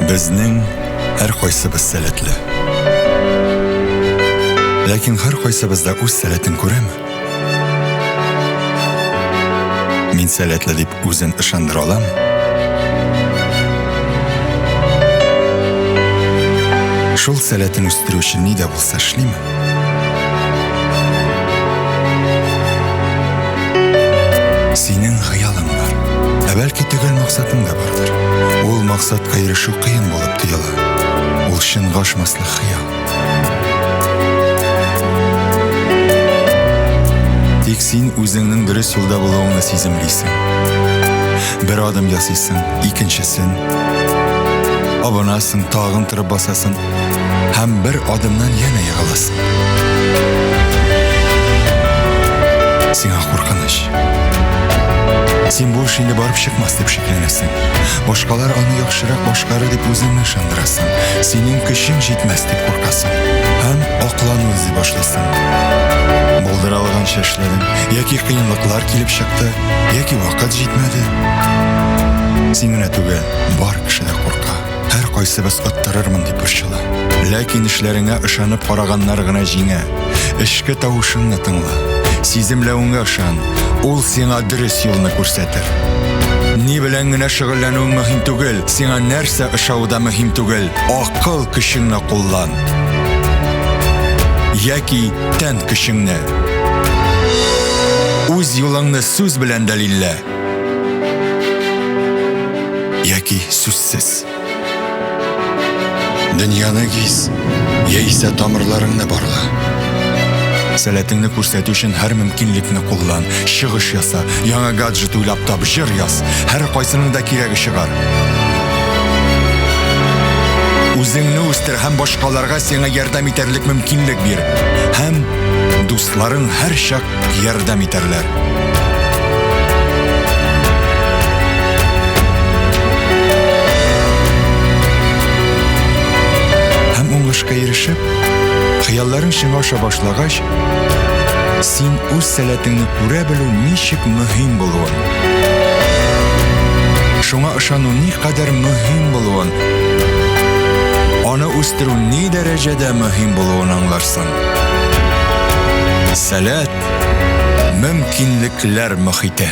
Безнең һәркайсыбыз сәләтле. Ләкин һәркайсыбыз да үз сәләтен күрәме? Мин сәләтле дип үзен ышандыра аламы? Шул сәләтен үстерү өчен ни дә булса эшлиме? Синең хыялың бар. Ә бәлки төгәл максатың да бардыр. Ул максатка ирешү кыен булып тоела. Ул чынга ашмаслык хыял. Тик син үзеңнең дөрес юлда булуыңны сиземлисең. Бер адым ясыйсың, икенчесен. Абынасың, тагын торып басасың. Һәм бер адымнан янә егыласың. Сиңа куркыныч. Син бу эш инде барып чыкмас дип шикләнәсең. Башкалар аны яхшырак башкарыр дип үзеңне ышандырасың. Синең көчең җитмәс дип куркасың. Һәм аклану эзли башлыйсың. Булдыра алганча эшләдең, яки кыенлыклар килеп чыкты, яки вакыт җитмәде. Син генә түгел, бар кеше дә курка. Һәркайсыбыз оттырырмын дип борчыла. Ләкин эшләреңә ышанып караганнар гына җиңә. Эчке тавышыңны тыңла. Сиземләвеңә ышан. Ул сиңа дөрес юлны күрсәтер. Ни белән генә шөгыльләнүең мөһим түгел, сиңа нәрсә ошавы да мөһим түгел. Акыл көчеңне куллан. Яки тән көчеңне. Үз юлыңны сүз белән дәлиллә. Яки сүзсез. Дөньяны гиз, яисә тамырларыңны барла. Сәләтеңне күрсәтү өчен һәр мөмкинлекне куллан, чыгыш яса, яңа гаджет уйлап тап, җыр яз. Һәр кайсының да кирәге чыгар. Үзеңне үстер һәм башкаларга сиңа ярдәм итәрлек мөмкинлек бир. Һәм дусларың һәрчак ярдәм итәрләр. Һәм уңышка ирешеп, хыялларың чынга аша башлагач, син үз сәләтеңне күрә белү ничек мөһим булуын, шуңа ышану никадәр мөһим булуын, аны үстерү ни дәрәҗәдә мөһим булуын аңларсың. Сәләт, мөмкинлекләр мохите.